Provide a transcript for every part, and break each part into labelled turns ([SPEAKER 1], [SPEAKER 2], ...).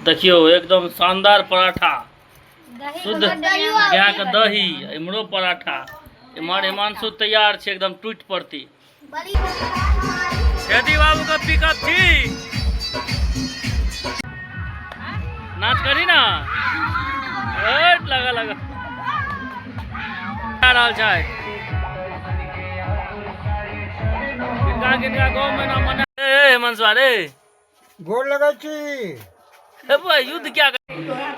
[SPEAKER 1] देखियौ एकदम शानदार पराठा, शुद्ध गायके दही, इम्हरो पराठा, इम्हर हिमांशु तैयार छै एकदम टूटि पड़ती। खेती बाबू के पिकअप छी, नाच करी ना, लगा लगा रहल छै। किनका किनका गाँव में ना मना। ए हिमांशु रे,
[SPEAKER 2] गोर लगै छी।
[SPEAKER 1] युद्ध क्या।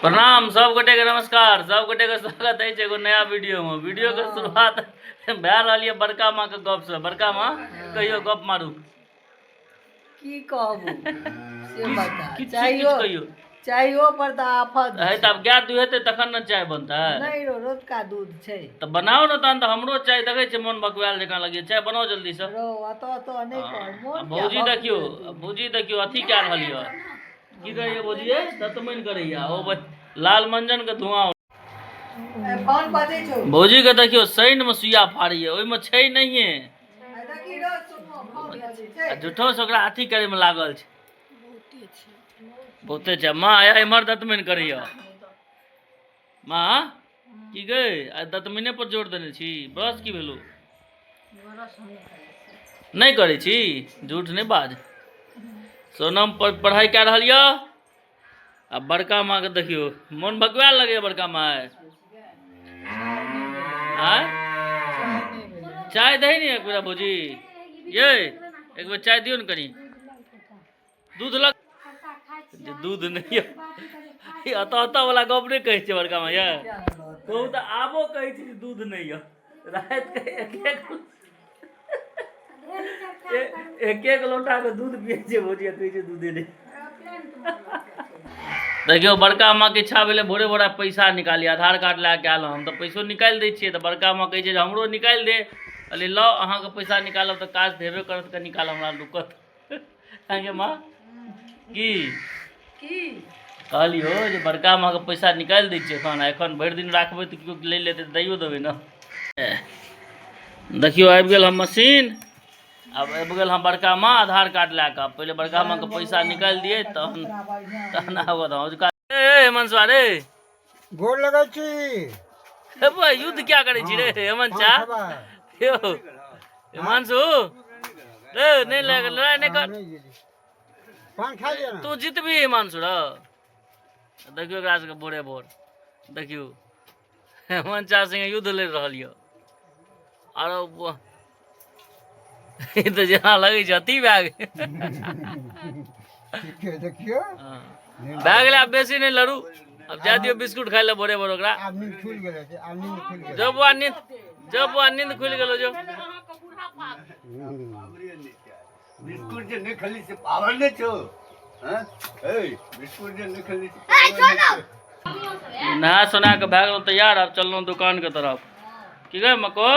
[SPEAKER 1] प्रणाम सब गोटे के, नमस्कार सब गोटे के, स्वागत है एगो नया वीडियो में। वीडियो के शुरुआत भए रहल ये बड़का माँ के गप से। बड़का माँ, कहियो, गप मारू।
[SPEAKER 3] की कहबू से बता।
[SPEAKER 1] किछु
[SPEAKER 3] चाहियो
[SPEAKER 1] किछु कहियो।
[SPEAKER 3] चाहियो पर तऽ आफत।
[SPEAKER 1] है तऽ आब गाय दुहेतै तखन ने चाय बनतै।
[SPEAKER 3] नहि रो, रोजका दूध छै।
[SPEAKER 1] तऽ बनाउ ने तहन, तऽ हमरो चाय देखै छियै मोन बकवायल जकाँ लगैए, चाय बनाउ जल्दी से।
[SPEAKER 3] रो, अतऽ अतऽ नहि कर मोन।
[SPEAKER 1] आ भौजी देखियौ, भौजी देखियौ अथी कए रहल यऽ, की कहैए भौजी, ये दतमनि करैया ओ लाल मंजन के धुआं।
[SPEAKER 3] फोन बजै छौ।
[SPEAKER 1] भौजी के देखियौ सैन में सुइया फाड़ैया, ओहिमे छै नहिये।
[SPEAKER 3] देखी रो सुमो, फोन बजै छै।
[SPEAKER 1] आ झूठो से ओकरा अथी करे में लागल छै, बहुते छै। माँ आया इम्हर दतमनि करैया। माँ की गई, आ दतमने पर जोर देने छी, ब्रश की भेलो नहि करै छी? झूठ नहि बाज। सोनम पर पढ़ाई कए रहल यऽ। आ बड़का माँ के देखियौ मोन भकवायल लगैया। बड़का माँ आय चाय दही ने एक बेर। भौजी ये, एक बेर चाय दियौ ने कनि। दूध लग जे दूध नहि यऽ। ई अतऽ अतऽ वाला गप नहि कहै छै बड़का माँ ये। कहू तऽ, आबो कहै छै जे दूध नहि यऽ। राति के एक एक एक एक लोटा के दूध पियै छै भौजी, आ कहै छै दूधे नहि। देखियौ, बड़का माँके इच्छा भेलै भोरे भोरे पैसा निकाली, आधार कार्ड लए कऽ आयल। हम तऽ पैसो निकालि दै छियै, तऽ बड़का माँ कहै छै जे हमरो निकालि दे। कहलियै लाउ, अहाँके पैसा निकालब तऽ काज तऽ हेबे करत, कनी काल हमरा रुकत। अहाँके माँ की
[SPEAKER 3] की
[SPEAKER 1] कहलियौ जे बड़का माँके पैसा निकालि दै छियै एखन, आ एखन भरि दिन राखबै तऽ केओ लै लेतै, तऽ दैयो देबै ने। देखियौ, आबि गेल हम मशीन, आब आबि गेल हम बड़का माँ आधार कार्ड लए कऽ। पहिले बड़का माँके पैसा निकालि दियै, तहन तहन आबत। अजुका ए हेमंत रे,
[SPEAKER 2] गोर लगै छी।
[SPEAKER 1] हे बा, युद्ध क्या करै छी रे हेमंत चा? यौ हिमांशु रे, नहि लग, लड़ाइ नहि कर।
[SPEAKER 2] पान खा लिअ ने।
[SPEAKER 1] तू जीतबी हिमांशु र। देखियौ एकरा सबके भोरे भोर, देखियौ हेमंत चा संगे युद्ध लड़ि रहल यऽ। आरो ई तऽ जेना लगै छै अथी भए गेल।
[SPEAKER 2] ठीक है, देखियौ।
[SPEAKER 1] हँ। भए गेलै, आब बेसी नहि लड़ू, आब जाय दियौ बिस्कुट खाइ लए भोरे भोर ओकरा।
[SPEAKER 2] आब नींद खुलि गेल छै, आब नींद खुलि गेल।
[SPEAKER 1] जो बौआ, नींद जो बौआ, नींद खुलि गेलो, जो।
[SPEAKER 4] बिस्कुट जे नहि खेली से पावर नहि छौ। हँ ए, बिस्कुट जे नहि खेली से पावर नहि छौ।
[SPEAKER 1] नहा सोना कऽ भए गेलहुँ तैयार, आब चललहुँ दुकानके तरफ। की गै मको,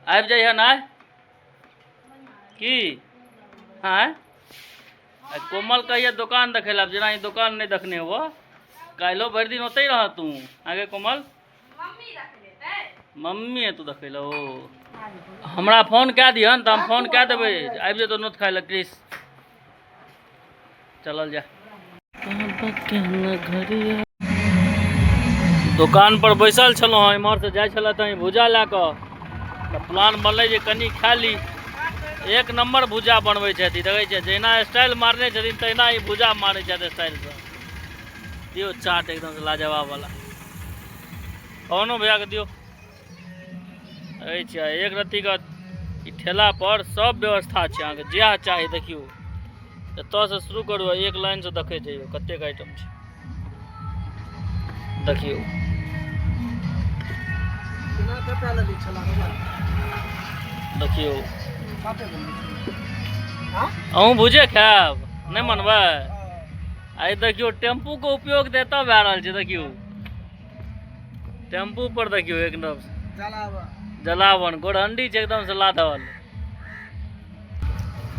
[SPEAKER 1] आबि जइहे आइ की? आँय, आ कोमल कहिया दोकान देखै लए? आब जेना ई दोकान नहि देखने हुअ, काल्हिो भरि दिन ओतहि रह तू। आगे कोमल, मम्मी तू देखै लए, ओ हमरा फोन कए दिहन तऽ हम फोन कए देबै, आबि जेतौ नोत खाइ लए। क्रिस, चलल जा। दोकान पर बैसल छलहुँ हँ, इम्हरसँ जाइ छलए तऽ भुजा लए कऽ, तऽ प्लान बनलै जे कनि खा ली। एक नम्बर भुजा बनबै छथि, देखै छियै जहिना स्टाइल मारने छथिन तहिना ई भुजा मारै छथि स्टाइलसँ। दियौ चाट एकदम लाजवाब वाला, कौनो भैयाके दियौ। देखै छियै एक रत्तीके ई ठेला पर सब व्यवस्था छै, अहाँके जएह चाही। देखियौ, एतऽसँ शुरू करू आ एक लाइनसँ देखैत जइयौ कतेक आइटम छै। देखियौ, देखियौ, अहूँ भुजे खायब, नहि मनबै आइ। देखियौ, टेम्पूके उपयोग तऽ एतऽ भए रहल छै। देखियौ टेम्पू पर, देखियौ एकदम जलावन गोरहंडी छै एकदम से लादल।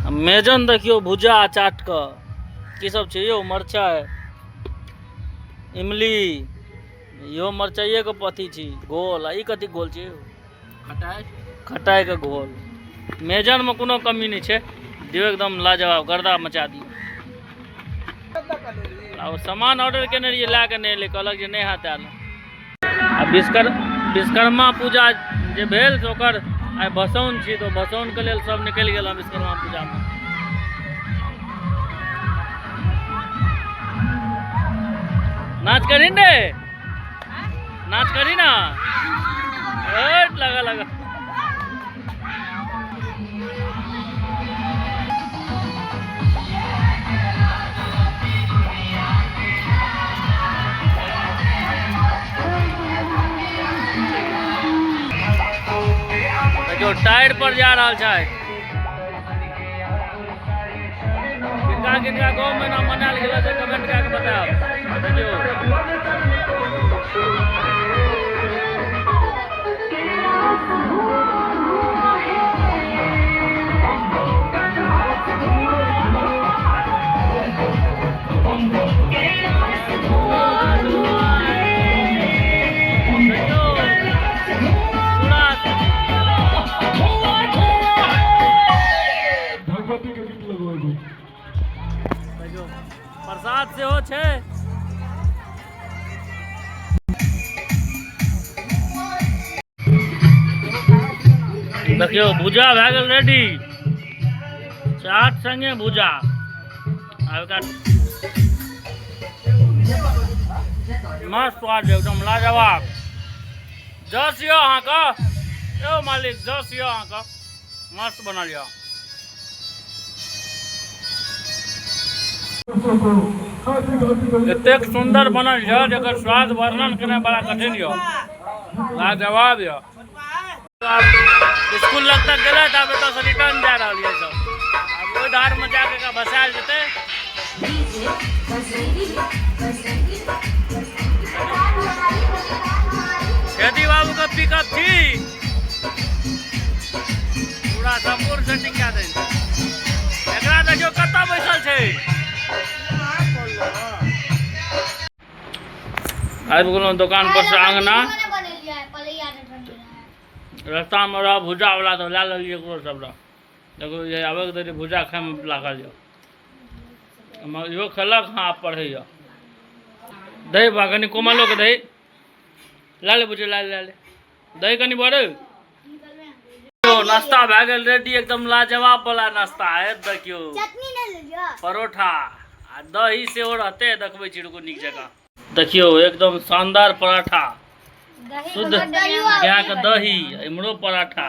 [SPEAKER 1] आ मेजन देखियौ भुजा चाट कऽ की सब छै यौ? मरचाइ, इमली, इहो मरचाइएके अथी छी घोल। आ ई कथी घोल छै यौ? खटाइ, खटाइके घोल। मेजनमे कोनो कमी नहि छै। दियौ एकदम लाजवाब, गर्दा मचा दियौ। आ ओ सामान ऑर्डर केने रहियै, लए कऽ नहि एलै, कहलक जे नहि हैत आयल। आ विश्वकर्मा पूजा जे भेल से ओकर आइ भसौन छी, तऽ भसौनके लेल सब निकलि गेल हँ विश्वकर्मा पूजामे। नाच करी ने, नाच करी ना, लगा लगा। देखियौ टायर पर जा रहल छै। किनका किनका गाँव में नाम मनायल गेल छै कमेंट कए के बतायब। देखियौ प्रसाद सेहो छै। देखियौ भुजा भए गेल रेडी, चाट संगे भुजा। आब एकरा मस्त स्वाद एकदम लाजवाब। जस यौ अहाँके, यौ मालिक जस यौ अहाँके, मस्त बनल यौ। एतेक सुन्दर बनल यऽ जकर स्वाद वर्णन केनाइ बड़ा कठिन यऽ, लाजवाब यऽ। स्कूल लग तक गेलै तऽ आब एतऽसँ रिटर्न जा रहल यऽ सब। आब ओहि धारमे जाके एकरा भसायल जेतै। खेती बाबूके पिकअप छी पूरा सम्पूर्ण सेटिंग कए देने। एकरा देखियौ कतऽ बैसल छै। आबि गेलहुँ दोकान पर से अंगना, रस्तामे रह भुजावला तऽ लए लेलियै एकरो सब रह। देखो ये आबैके देरी भुजा खाइमे लागल यऽ, इहो खेलक। हँ आब पढ़ैए। दही बा कनि कोमलोके दही लए ले, बुझे लए ले ले दही कनि बड़े। नाश्ता भए गेल रेडी, एकदम लाजवाब वाला नाश्ता है। देखियौ परोठा आ दही सेहो रहतै, देखबै छी रुकू नीक जकाँ। देखियौ एकदम शानदार पराठा, शुद्ध गायके दही, इम्हरो पराठा,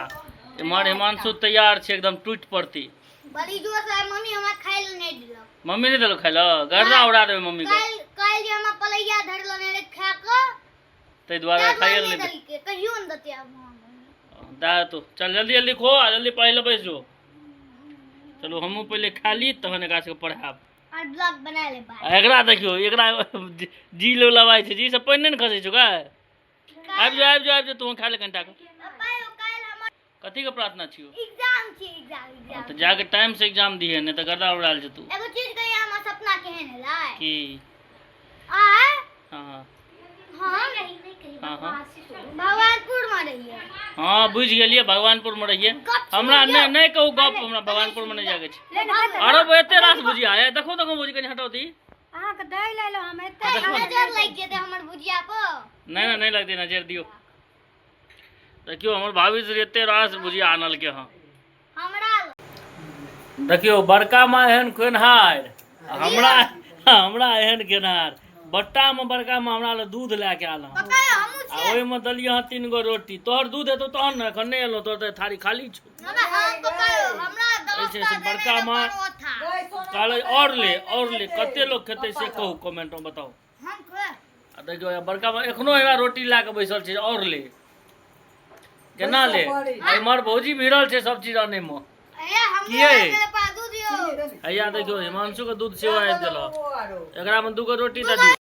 [SPEAKER 1] इम्हर हिमांशु तैयार छै एकदम टूटि पड़ती।
[SPEAKER 5] बड़ी जोर से मम्मी हमरा खाइ लए नहि देलक।
[SPEAKER 1] मम्मी नहि देलक खाइ लए? गर्दा उड़ा देबै मम्मी के।
[SPEAKER 5] काल्हि जे हमरा पलैया धरल नहि खा कऽ,
[SPEAKER 1] ताहि दुआरे खाइए लए नहि
[SPEAKER 5] देलकै, कहियो नहि देतै आब।
[SPEAKER 1] दए देतौ, चल जल्दी जल्दी खो आ जल्दी पढ़ै लए बैस जो। चलू हमहूँ पहिले खा ली तहन एकरा सबके पढ़ायब
[SPEAKER 5] और ब्लॉग बना लेब।
[SPEAKER 1] एकरा देखियौ, एकरा जी लो लबाइ छै, जी से पानि नहि ने खसै छौ गे। आबि जो आबि जो आबि जो, तू खा ले कनिटा के। कथी के प्रार्थना छियौ?
[SPEAKER 5] एग्जाम छी, एग्जाम एग्जाम।
[SPEAKER 1] तऽ जाके टाइम से एग्जाम दिहे, नहि तऽ गर्दा उड़ायल जेतौ।
[SPEAKER 5] एगो चीज कहियै, हमर सपना केहन एलै
[SPEAKER 1] की?
[SPEAKER 5] आ
[SPEAKER 1] हाँ
[SPEAKER 5] हम भगवानपुर में रहियै।
[SPEAKER 1] हाँ बुझि गेलियै, भगवानपुर में रहियै। हमरा नहि नहि कहू गप, हमरा भगवानपुर में नहि जाके छै। अरे एते रास भुजिया है, देखो देखो भुजी कनि हटाउ दी।
[SPEAKER 6] अहाँके दही ले लो, हम एते
[SPEAKER 5] नजर लागि जेतै हमर भुजिया पर।
[SPEAKER 1] नहि नहि लगतै नजर, दियौ। देखियौ हमर भाभी से एते रास भुजिया आनलकै हँ।
[SPEAKER 5] हमरा
[SPEAKER 1] देखियौ बड़का माँ एहन खेनहार, हमरा हमरा एहन खेनहार। बट्टा में बड़का माँ हमरा लए दूध लए के आयल हँ आ ओहिमे देलियै हँ 3 गो रोटी। तोहर दूध हेतौ तहन ने, एखन नहि एलौ, तोहर तऽ थारी खाली छौ। से बड़का माँ कहलै और ले और ले, कते लोग खेतै से कहू कमेंट में बताउ। आ देखियौ बड़का माँ एखनो हमरा रोटी लए कऽ बैसल छै, और ले केना ले। एम्हर भौजी भिड़ल छै सब चीज आनै मे किए। हैया देखियौ हिमांशु के दूध सेहो आबि गेल, एकरा में 2 गो रोटी दऽ दियौ।